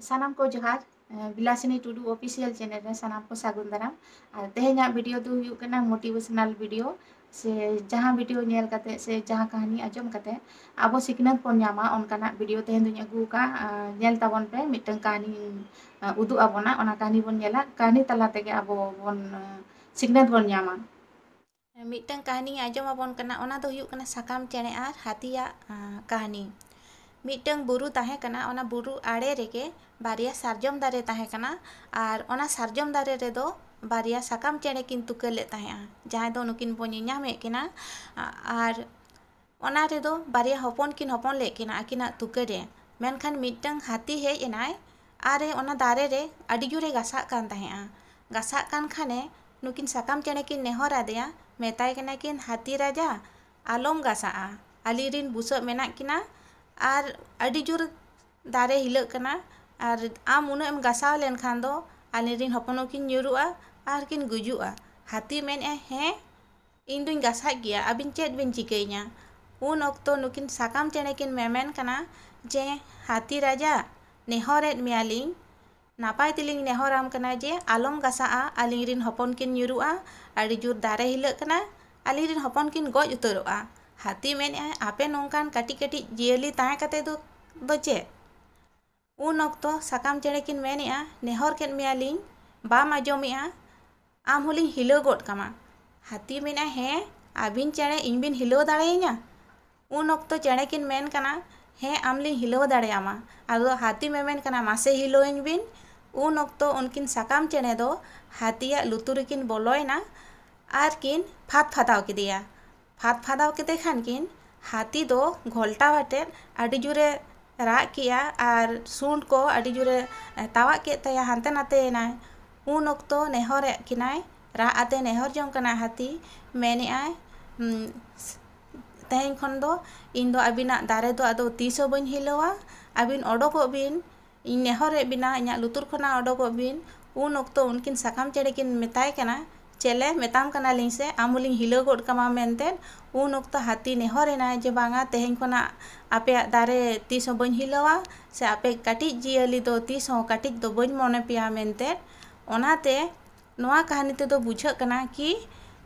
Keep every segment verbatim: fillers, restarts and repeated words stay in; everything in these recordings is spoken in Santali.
ᱥᱟᱱᱟᱢ ᱠᱚ ᱡᱚᱦᱟᱨ᱾ ᱵᱤᱞᱟᱥᱤᱱᱤ ᱴᱩᱰᱩ ᱚᱯᱷᱤᱥᱤᱭᱟᱞ ᱪᱮᱱᱮᱞ ᱨᱮ ᱥᱟᱱᱟᱢ ᱠᱚ ᱥᱟᱹᱜᱩᱱ ᱫᱟᱨᱟᱢ᱾ ᱟᱨ ᱛᱮᱦᱮᱧᱟᱜ ᱵᱷᱤᱰᱤᱭᱳ ᱫᱚ ᱦᱩᱭᱩᱜ ᱠᱟᱱᱟ ᱢᱳᱴᱤᱵᱷᱮᱥᱚᱱᱟᱞ ᱵᱷᱤᱰᱤᱭᱳ᱾ ᱥᱮ ᱡᱟᱦᱟᱸ ᱵᱷᱤᱰᱤᱭᱳ ᱧᱮᱞ ᱠᱟᱛᱮ ᱥᱮ ᱡᱟᱦᱟᱸ ᱠᱟᱹᱦᱱᱤ ᱟᱸᱡᱚᱢ ᱠᱟᱛᱮ ᱟᱵᱚ ᱥᱤᱠᱷᱱᱟᱹᱛ ᱵᱚᱱ ᱧᱟᱢᱟ, ᱚᱱᱠᱟᱱᱟᱜ ᱵᱷᱤᱰᱤᱭᱳ ᱛᱮᱦᱮᱧ ᱫᱚᱧ ᱟᱹᱜᱩ ᱟᱠᱟᱫᱼᱟ᱾ ᱧᱮᱞ ᱛᱟᱵᱚᱱ ᱯᱮ, ᱢᱤᱫᱴᱟᱝ ᱠᱟᱹᱦᱱᱤ ᱩᱫᱩᱜ ᱟᱵᱚᱱᱟ, ᱚᱱᱟ ᱠᱟᱹᱦᱱᱤ ᱵᱚᱱ ᱧᱮᱞᱟ᱾ ᱠᱟᱹᱦᱱᱤ ᱛᱟᱞᱟ ᱛᱮᱜᱮ ᱟᱵᱚ ᱵᱚᱱ ᱥᱤᱠᱷᱱᱟᱹᱛ ᱵᱚᱱ ᱧᱟᱢᱟ᱾ ᱢᱤᱫᱴᱟᱝ ᱠᱟᱹᱦᱱᱤᱧ ᱟᱸᱡᱚᱢ ᱟᱵᱚᱱ ᱠᱟᱱᱟ, ᱚᱱᱟ ᱫᱚ ᱦᱩᱭᱩᱜ ᱠᱟᱱᱟ ᱥᱟᱠᱟᱢ ᱪᱮᱬᱮ ᱟᱨ ᱦᱟᱹᱛᱤᱭᱟᱜ ᱠᱟᱹᱦᱱᱤ᱾ ᱢᱤᱫᱴᱟᱝ ᱵᱩᱨᱩ ᱛᱟᱦᱮᱸ ᱠᱟᱱᱟ᱾ ᱚᱱᱟ ᱵᱩᱨᱩ ᱟᱲᱮ ᱨᱮᱜᱮ ᱵᱟᱨᱭᱟ ᱥᱟᱨᱡᱚᱢ ᱫᱟᱨᱮ ᱛᱟᱦᱮᱸ ᱠᱟᱱᱟ᱾ ᱟᱨ ᱚᱱᱟ ᱥᱟᱨᱡᱚᱢ ᱫᱟᱨᱮ ᱨᱮᱫᱚ ᱵᱟᱨᱭᱟ ᱥᱟᱠᱟᱢ ᱪᱮᱬᱮ ᱠᱤᱱ ᱛᱩᱠᱟᱹ ᱞᱮᱫ ᱛᱟᱦᱮᱸᱜᱼᱟ, ᱡᱟᱦᱟᱸᱭ ᱫᱚ ᱱᱩᱠᱤᱱ ᱵᱚᱱ ᱧᱮᱧᱟᱢᱮᱫ ᱠᱤᱱᱟ᱾ ᱟᱨ ᱚᱱᱟ ᱨᱮᱫᱚ ᱵᱟᱨᱭᱟ ᱦᱚᱯᱚᱱ ᱠᱤᱱ ᱦᱚᱯᱚᱱ ᱞᱮᱫ ᱠᱤᱱᱟ ᱟᱹᱠᱤᱱᱟᱜ ᱛᱩᱠᱟᱹ ᱨᱮ᱾ ᱢᱮᱱᱠᱷᱟᱱ ᱢᱤᱫᱴᱟᱝ ᱦᱟᱹᱛᱤ ᱦᱮᱡ ᱮᱱᱟᱭ ᱟᱨ ᱮ ᱚᱱᱟ ᱫᱟᱨᱮ ᱨᱮ ᱟᱹᱰᱤ ᱡᱳᱨᱮ ᱜᱟᱥᱟᱜ ᱠᱟᱱ ᱛᱟᱦᱮᱸᱜᱼᱟ᱾ ᱜᱟᱥᱟᱜ ᱠᱟᱱ ᱠᱷᱟᱱᱮ ᱱᱩᱠᱤᱱ ᱥᱟᱠᱟᱢ ᱪᱮᱬᱮ ᱠᱤᱱ ᱱᱮᱦᱚᱨ ᱟᱫᱮᱭᱟ, ᱢᱮᱛᱟᱭ ᱠᱟᱱᱟ ᱠᱤᱱ, "ᱦᱟᱹᱛᱤ ᱨᱟᱡᱟ, ᱟᱞᱚᱢ ᱜᱟᱥᱟᱜᱼᱟ, ᱟᱹᱞᱤᱧ ᱨᱤᱱ ᱵᱩᱥᱟᱹᱜ ᱢᱮᱱᱟᱜ ᱠᱤᱱᱟ ᱟᱨ ᱟᱹᱰᱤ ᱡᱳᱨ ᱫᱟᱨᱮ ᱦᱤᱞᱟᱹᱜ ᱠᱟᱱᱟ, ᱟᱨ ᱟᱢ ᱩᱱᱟᱹᱜ ᱮᱢ ᱜᱟᱥᱟᱣ ᱞᱮᱱᱠᱷᱟᱱ ᱫᱚ ᱟᱹᱞᱤᱧ ᱨᱤᱱ ᱦᱚᱯᱚᱱ ᱦᱚᱸᱠᱤᱱ ᱧᱩᱨᱩᱜᱼᱟ ᱟᱨ ᱠᱤᱱ ᱜᱩᱡᱩᱜᱼᱟ᱾" ᱦᱟᱹᱛᱤ ᱢᱮᱱᱮᱫᱼᱟᱭ, "ᱦᱮᱸ, ᱤᱧ ᱫᱩᱧ ᱜᱟᱥᱟᱜ ᱜᱮᱭᱟ, ᱟᱹᱵᱤᱱ ᱪᱮᱫ ᱵᱤᱱ ᱪᱤᱠᱟᱹᱭᱤᱧᱟ?" ᱩᱱ ᱚᱠᱛᱚ ᱱᱩᱠᱤᱱ ᱥᱟᱠᱟᱢ ᱪᱮᱬᱮ ᱠᱤᱱ ᱢᱮᱢᱮᱱ ᱠᱟᱱᱟ ᱡᱮ, "ᱦᱟᱹᱛᱤ ᱨᱟᱡᱟ, ᱱᱮᱦᱚᱨᱮᱫ ᱢᱮᱭᱟᱞᱤᱧ, ᱱᱟᱯᱟᱭ ᱛᱮᱞᱤᱧ ᱱᱮᱦᱚᱨᱟᱢ ᱠᱟᱱᱟ ᱡᱮ ᱟᱞᱚᱢ ᱜᱟᱥᱟᱜᱼᱟ, ᱟᱹᱞᱤᱧ ᱨᱤᱱ ᱦᱚᱯᱚᱱ ᱠᱤᱱ ᱧᱩᱨᱩᱜᱼᱟ, ᱟᱹᱰᱤ ᱡᱳᱨ ᱫᱟᱨᱮ ᱦᱤᱞᱟᱹᱜ ᱠᱟᱱᱟ, ᱟᱹᱞᱤᱧ ᱨᱤᱱ ᱦᱚᱯᱚᱱ ᱠᱤᱱ ᱜᱚᱡ ᱩᱛᱟᱹᱨᱚᱜᱼᱟ᱾" ᱦᱟᱹᱛᱤ ᱢᱮᱱᱮᱫᱼᱟᱭ, "ᱟᱯᱮ ᱱᱚᱝᱠᱟᱱ ᱠᱟᱹᱴᱤᱡ ᱠᱟᱹᱴᱤᱡ ᱡᱤᱭᱟᱹᱞᱤ ᱛᱟᱦᱮᱸ ᱠᱟᱛᱮ ᱫᱚ, ᱫᱚ ᱪᱮᱫ?" ᱩᱱ ᱚᱠᱛᱚ ᱥᱟᱠᱟᱢ ᱪᱮᱬᱮ ᱠᱤᱱ ᱢᱮᱱᱮᱫᱼᱟ, "ᱱᱮᱦᱚᱨ ᱠᱮᱫ ᱢᱮᱭᱟᱞᱤᱧ, ᱵᱟᱢ ᱟᱸᱡᱚᱢᱮᱫᱼᱟ, ᱟᱢ ᱦᱚᱸᱞᱤᱧ ᱦᱤᱞᱟᱹᱣ ᱜᱚᱫ ᱠᱟᱢᱟ᱾" ᱦᱟᱹᱛᱤ ᱢᱮᱱᱮᱫᱼᱟ, "ᱦᱮᱸ, ᱟᱹᱵᱤᱱ ᱪᱮᱬᱮ ᱤᱧ ᱵᱤᱱ ᱦᱤᱞᱟᱹᱣ ᱫᱟᱲᱮᱭᱟᱹᱧᱟ?" ᱩᱱ ᱚᱠᱛᱚ ᱪᱮᱬᱮ ᱠᱤᱱ ᱢᱮᱱ ᱠᱟᱱᱟ, "ᱦᱮᱸ, ᱟᱢ ᱞᱤᱧ ᱦᱤᱞᱟᱹᱣ ᱫᱟᱲᱮᱭᱟᱢᱟ᱾" ᱟᱫᱚ ᱦᱟᱹᱛᱤ ᱢᱮᱢᱮᱱ ᱠᱟᱱᱟ, "ᱢᱟᱥᱮ ᱦᱤᱞᱟᱹᱣᱟᱹᱧ ᱵᱤᱱ᱾" ᱩᱱ ᱚᱠᱛᱚ ᱩᱱᱠᱤᱱ ᱥᱟᱠᱟᱢ ᱪᱮᱬᱮ ᱫᱚ ᱦᱟᱹᱛᱤᱭᱟᱜ ᱞᱩᱛᱩᱨ ᱨᱮᱠᱤᱱ ᱵᱚᱞᱚᱭᱮᱱᱟ ᱟᱨ ᱠᱤᱱ ᱯᱷᱟᱫ ᱯᱷᱟᱫᱟᱣ ᱠᱮᱫᱮᱭᱟ᱾ ᱯᱷᱟᱫ ᱯᱷᱟᱫᱟᱣ ᱠᱮᱫᱮ ᱠᱷᱟᱱ ᱠᱤᱱ ᱦᱟᱹᱛᱤ ᱫᱚ ᱜᱷᱚᱞᱴᱟᱣ ᱟᱛᱮᱫ ᱟᱹᱰᱤ ᱡᱳᱨᱮ ᱨᱟᱜ ᱠᱮᱜᱼᱟ ᱟᱨ ᱥᱩᱸᱰ ᱠᱚ ᱟᱹᱰᱤ ᱡᱳᱨᱮ, ᱮ, ᱛᱟᱣᱟᱜ ᱠᱮᱫ ᱛᱟᱭᱟ, ᱦᱟᱱᱛᱮ ᱱᱟᱛᱮᱭᱮᱱᱟᱭ᱾ ᱩᱱ ᱚᱠᱛᱚ ᱱᱮᱦᱚᱨᱮᱫ ᱠᱤᱱᱟᱭ, ᱨᱟᱜ ᱟᱛᱮ ᱱᱮᱦᱚᱨ ᱡᱚᱝ ᱠᱟᱱᱟᱭ ᱦᱟᱹᱛᱤ, ᱢᱮᱱᱮᱜᱼᱟᱭ, ᱩᱸ, "ᱛᱮᱦᱮᱧ ᱠᱷᱚᱱ ᱫᱚ ᱤᱧ ᱫᱚ ᱟᱹᱵᱤᱱᱟᱜ ᱫᱟᱨᱮ ᱫᱚ ᱟᱫᱚ ᱛᱤᱥ ᱦᱚᱸ ᱵᱟᱹᱧ ᱦᱤᱞᱟᱹᱣᱟ, ᱟᱹᱵᱤᱱ ᱚᱰᱚᱠᱚᱜ ᱵᱤᱱ, ᱤᱧ ᱱᱮᱦᱚᱨᱮᱫ ᱵᱤᱱᱟ, ᱤᱧᱟᱹᱜ ᱞᱩᱛᱩᱨ ᱠᱷᱚᱱᱟᱜ ᱚᱰᱚᱠᱚᱜ ᱵᱤᱱ᱾" ᱩᱱ ᱚᱠᱛᱚ ᱩᱱᱠᱤᱱ ᱥᱟᱠᱟᱢ ᱪᱮᱬᱮ ᱠᱤᱱ ᱢᱮᱛᱟᱭ ᱠᱟᱱᱟ, ᱪᱮᱞᱮ, ᱢᱮᱛᱟᱢ ᱠᱟᱱᱟᱞᱤᱧ ᱥᱮ, ᱟᱢ ᱦᱚᱸᱞᱤᱧ ᱦᱤᱞᱟᱹᱣ ᱜᱚᱫ ᱠᱟᱢᱟ ᱢᱮᱱᱛᱮ᱾ ᱩᱱ ᱚᱠᱛᱚ ᱦᱟᱹᱛᱤ ᱱᱮᱦᱚᱨ ᱮᱱᱟᱭ ᱡᱮ, "ᱵᱟᱝᱟ, ᱛᱮᱦᱮᱧ ᱠᱷᱚᱱᱟᱜ ᱟᱯᱮᱭᱟᱜ ᱫᱟᱨᱮ ᱛᱤᱥ ᱦᱚᱸ ᱵᱟᱹᱧ ᱦᱤᱞᱟᱹᱣᱟ, ᱥᱮ ᱟᱯᱮ ᱠᱟᱹᱴᱤᱡ ᱡᱤᱭᱟᱹᱞᱤ ᱫᱚ ᱛᱤᱥ ᱦᱚᱸ ᱠᱟᱹᱴᱤᱡ ᱫᱚ ᱵᱟᱹᱧ ᱢᱚᱱᱮ ᱯᱮᱭᱟ" ᱢᱮᱱᱛᱮ᱾ ᱚᱱᱟᱛᱮ ᱱᱚᱣᱟ ᱠᱟᱹᱦᱱᱤ ᱛᱮᱫᱚ ᱵᱩᱡᱷᱟᱹᱜ ᱠᱟᱱᱟ ᱠᱤ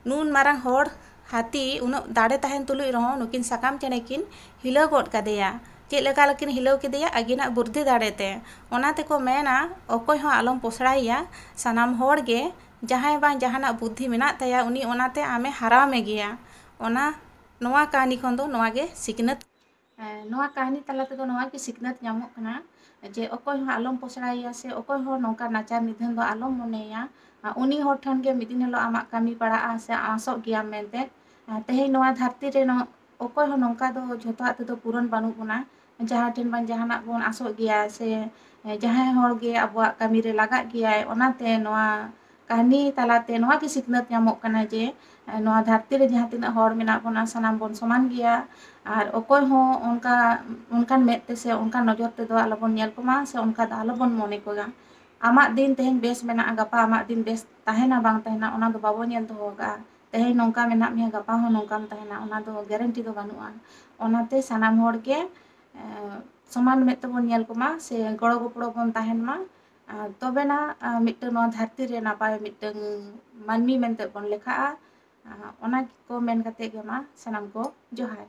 ᱱᱩᱱ ᱢᱟᱨᱟᱝ ᱦᱚᱲ ᱦᱟᱹᱛᱤ ᱩᱱᱟᱹᱜ ᱫᱟᱲᱮ ᱛᱟᱦᱮᱱ ᱛᱩᱞᱩᱡ ᱨᱮᱦᱚᱸ ᱱᱩᱠᱤᱱ ᱥᱟᱠᱟᱢ ᱪᱮᱬᱮ ᱠᱤᱱ ᱦᱤᱞᱟᱹᱣ ᱜᱚᱫ ᱠᱟᱫᱮᱭᱟ᱾ ᱪᱮᱫ ᱞᱮᱠᱟ ᱞᱮᱠᱤᱱ ᱦᱤᱞᱟᱹᱣ ᱠᱮᱫᱮᱭᱟ? ᱟᱹᱠᱤᱱᱟᱜ ᱵᱩᱨᱫᱷᱤ ᱫᱟᱲᱮ ᱛᱮ᱾ ᱚᱱᱟ ᱛᱮᱠᱚ ᱢᱮᱱᱟ, ᱚᱠᱚᱭ ᱦᱚᱸ ᱟᱞᱚᱢ ᱯᱚᱥᱲᱟᱭᱮᱭᱟ, ᱥᱟᱱᱟᱢ ᱦᱚᱲ ᱜᱮ ᱡᱟᱦᱟᱸᱭ ᱵᱟᱝ ᱡᱟᱦᱟᱱᱟᱜ ᱵᱩᱫᱽᱫᱷᱤ ᱢᱮᱱᱟᱜ ᱛᱟᱭᱟ, ᱩᱱᱤ ᱚᱱᱟᱛᱮ ᱟᱢᱮ ᱦᱟᱨᱟᱣ ᱢᱮ ᱜᱮᱭᱟ᱾ ᱚᱱᱟ, ᱱᱚᱣᱟ ᱠᱟᱹᱦᱱᱤ ᱠᱷᱚᱱ ᱫᱚ ᱱᱚᱣᱟ ᱜᱮ ᱥᱤᱠᱷᱱᱟᱹᱛ᱾ ᱦᱮᱸ, ᱱᱚᱣᱟ ᱠᱟᱹᱦᱱᱤ ᱛᱟᱞᱟ ᱛᱮᱫᱚ ᱱᱚᱣᱟ ᱜᱮ ᱥᱤᱠᱷᱱᱟᱹᱛ ᱧᱟᱢᱚᱜ ᱠᱟᱱᱟ ᱡᱮ ᱚᱠᱚᱭ ᱦᱚᱸ ᱟᱞᱚᱢ ᱯᱚᱥᱲᱟᱭᱮᱭᱟ ᱥᱮ ᱚᱠᱚᱭ ᱦᱚᱸ ᱱᱚᱝᱠᱟ ᱱᱟᱪᱟᱨ ᱱᱤᱫᱷᱟᱹᱱ ᱫᱚ ᱟᱞᱚᱢ ᱢᱚᱱᱮᱭᱟ᱾ ᱟᱨ ᱩᱱᱤ ᱦᱚᱲ ᱴᱷᱮᱱ ᱜᱮ ᱢᱤᱫ ᱫᱤᱱ ᱦᱤᱞᱳᱜ ᱟᱢᱟᱜ ᱠᱟᱹᱢᱤ ᱯᱟᱲᱟᱜᱼᱟ ᱥᱮ ᱟᱸᱥᱚᱜ ᱜᱮᱭᱟᱢ ᱢᱮᱱᱛᱮ᱾ ᱟᱨ ᱛᱮᱦᱮᱧ ᱱᱚᱣᱟ ᱫᱷᱟᱹᱨᱛᱤ ᱨᱮ ᱱᱚ-, ᱚᱠᱚᱭ ᱦᱚᱸ ᱱᱚᱝᱠᱟ ᱫᱚ ᱡᱷᱚᱛᱚᱣᱟᱜ ᱛᱮᱫᱚ ᱯᱩᱨᱚᱱ ᱵᱟᱹᱱᱩᱜ ᱵᱚᱱᱟ᱾ ᱡᱟᱦᱟᱸ ᱴᱷᱮᱱ ᱵᱟᱝ ᱡᱟᱦᱟᱱᱟᱜ ᱵᱚᱱ ᱟᱸᱥᱚᱜ ᱜᱮᱭᱟ ᱥᱮ ᱡᱟᱦᱟᱸᱭ ᱦᱚᱲ ᱜᱮ ᱟᱵᱚᱣᱟᱜ ᱠᱟᱹᱢᱤ ᱨᱮ ᱞᱟᱜᱟᱜ ᱜᱮᱭᱟᱭ᱾ ᱚᱱᱟᱛᱮ ᱱᱚᱣᱟ ᱠᱟᱹᱦᱱᱤ ᱛᱟᱞᱟᱛᱮ ᱱᱚᱣᱟ ᱜᱮ ᱥᱤᱠᱷᱱᱟᱹᱛ ᱧᱟᱢᱚᱜ ᱠᱟᱱᱟ ᱡᱮ, ᱱᱚᱣᱟ ᱫᱷᱟᱹᱨᱛᱤ ᱨᱮ ᱡᱟᱦᱟᱸ ᱛᱤᱱᱟᱹᱜ ᱦᱚᱲ ᱢᱮᱱᱟᱜ ᱵᱚᱱᱟ, ᱥᱟᱱᱟᱢ ᱵᱚᱱ ᱥᱚᱢᱟᱱ ᱜᱮᱭᱟ᱾ ᱟᱨ ᱚᱠᱚᱭ ᱦᱚᱸ ᱚᱱᱠᱟ, ᱚᱱᱠᱟᱱ ᱢᱮᱫ ᱛᱮ ᱥᱮ ᱚᱱᱠᱟᱱ ᱱᱚᱡᱚᱨ ᱛᱮᱫᱚ ᱟᱞᱚᱵᱚᱱ ᱧᱮᱞ ᱠᱚᱢᱟ ᱥᱮ ᱚᱱᱠᱟ ᱫᱚ ᱟᱞᱚᱵᱚᱱ ᱢᱚᱱᱮ ᱠᱚᱣᱟ᱾ ᱟᱢᱟᱜ ᱫᱤᱱ ᱛᱮᱦᱮᱧ ᱵᱮᱥ ᱢᱮᱱᱟᱜᱼᱟ, ᱜᱟᱯᱟ ᱟᱢᱟᱜ ᱫᱤᱱ ᱵᱮᱥ ᱛᱟᱦᱮᱱᱟ ᱵᱟᱝ ᱛᱟᱦᱮᱱᱟ, ᱚᱱᱟ ᱫᱚ ᱵᱟᱵᱚᱱ ᱧᱮᱞ ᱫᱚᱦᱚ ᱟᱠᱟᱫᱼᱟ᱾ ᱛᱮᱦᱮᱧ ᱱᱚᱝᱠᱟ ᱢᱮᱱᱟᱜ ᱢᱮᱭᱟ, ᱜᱟᱯᱟ ᱦᱚᱸ ᱱᱚᱝᱠᱟᱢ ᱛᱟᱦᱮᱱᱟ, ᱚᱱᱟ ᱫᱚ ᱜᱮᱨᱮᱱᱴᱤ ᱫᱚ ᱵᱟᱹᱱᱩᱜᱼᱟ᱾ ᱚᱱᱟᱛᱮ ᱥᱟᱱᱟᱢ ᱦᱚᱲ ᱜᱮ, ᱮᱸ, ᱥᱚᱢᱟᱱ ᱢᱮᱫ ᱛᱮᱵᱚᱱ ᱧᱮᱞ ᱠᱚᱢᱟ ᱥᱮ ᱜᱚᱲᱚ ᱜᱚᱯᱚᱲᱚ ᱵᱚᱱ ᱛᱟᱦᱮᱱ ᱢᱟ᱾ ᱟᱨ ᱛᱚᱵᱮᱱᱟ, ᱟᱸ, ᱢᱤᱫᱴᱟᱝ ᱱᱚᱣᱟ ᱫᱷᱟᱹᱨᱛᱤ ᱨᱮ ᱱᱟᱯᱟᱭ ᱢᱤᱫᱴᱟᱝ ᱢᱟᱹᱱᱢᱤ ᱢᱮᱱᱛᱮ ᱵᱚᱱ ᱞᱮᱠᱷᱟᱜᱼᱟ᱾ ᱟᱸ, ᱚᱱᱟ ᱠᱚ ᱢᱮᱱ ᱠᱟᱛᱮ ᱜᱮ ᱢᱟ ᱥᱟᱱᱟᱢ ᱠᱚ ᱡᱚᱦᱟᱨ᱾